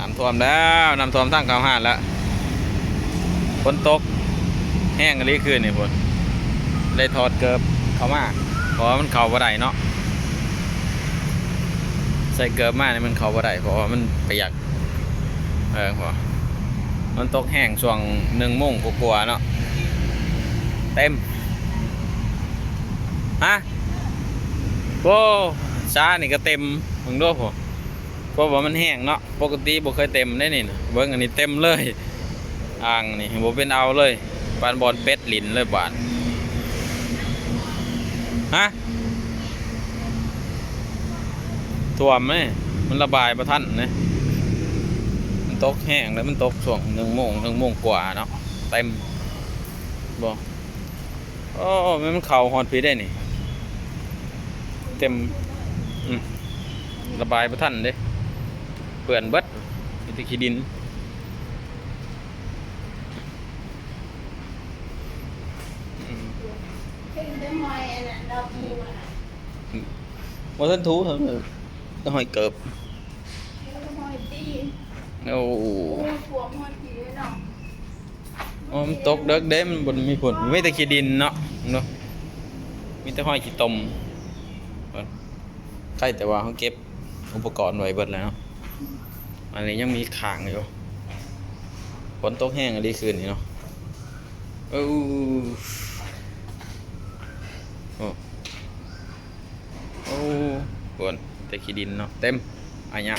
ນ້ຳຖ້ວມແລ້ວ ນ້ຳຖ້ວມທາງເຂົ້າຮ້ານແລ້ວ. ຝົນຕົກແຮງອີ່ຫຼີຄືນນີ້ພຸ້ນ ໄດ້ຖອດເກີບເຂົ້າມາ ເພາະວ່າມັນເຂົ້າບໍ່ໄດ້ເນາະ. ໃສ່ເກີບມານີ້ມັນເຂົ້າບໍ່ໄດ້ ເພາະວ່າມັນປຽກ. ເອີ ເພາະມັນຕົກແຮງຊ່ວງໜຶ່ງໂມງກວ່າໆເນາະ. ເຕັມ ຮະ ໂອ້ ສານີ້ກໍເຕັມ ເບິ່ງດູພຸ້ນ. ເພາະວ່າມັນແຮງເນາະ ປົກກະຕິບໍ່ເຄີຍເຕັມເດ້ນີ້ນະ. ເບິ່ງອັນນີ້ເຕັມເລີຍ ອ່າງນີ້ບໍ່ເປັນເອົາເລີຍ ປານບ່ອນເປັດຫຼິ້ນເລີຍບາດ. ຮະ ຖ້ວມເດ້ ມັນລະບາຍບໍ່ທັນເດ້. ມັນຕົກແຮງເດ້ ມັນຕົກຊ່ວງໜຶ່ງໂມງ ໜຶ່ງໂມງກວ່າເນາະ ເຕັມບໍ່. ໂອ້ ແມ່ນມັນເຂົ້າຮອດພີ້ເດ້ນີ້ ເຕັມ. ອືມ ລະບາຍບໍ່ທັນເດ້ ເປື້ອນເບິດ ມີແຕ່ຂີ້ດິນ. ອືມ ເຫັນແຕ່ຫອຍອັນນັ້ນດອກໝູ່ນະ ບໍ່ທັນຖູເທື່ອ ແຕ່ຫອຍເກີບ ເຫັນແຕ່ຫອຍຕີນ. ໂອ້ ໂອ້ ຖ້ວມຮອດພີ້ເລີຍເນາະ. ໂອ້ ມັນຕົກເດິກເດ້ ມັນບໍ່ໄດ້ມີຝົນ ມີແຕ່ຂີ້ດິນເນາະ ເນາະ ມີແຕ່ຮອຍຂີ້ຕົມ. ໃກ້ແຕ່ວ່າເຮົາເກັບອຸປະກອນໄວ້ເບິດແລ້ວເນາະ ອັນນີ້ຍັງມີຄ້າງຢູ່. ຝົນຕົກແຮງອີ່ຫຼີຄືນນີ້ເນາະ. ໂອ້ ໂອ້ ໂອ້ ໂອ້ ແຕ່ຂີ້ດິນເນາະ ເຕັມ ອາຍະ.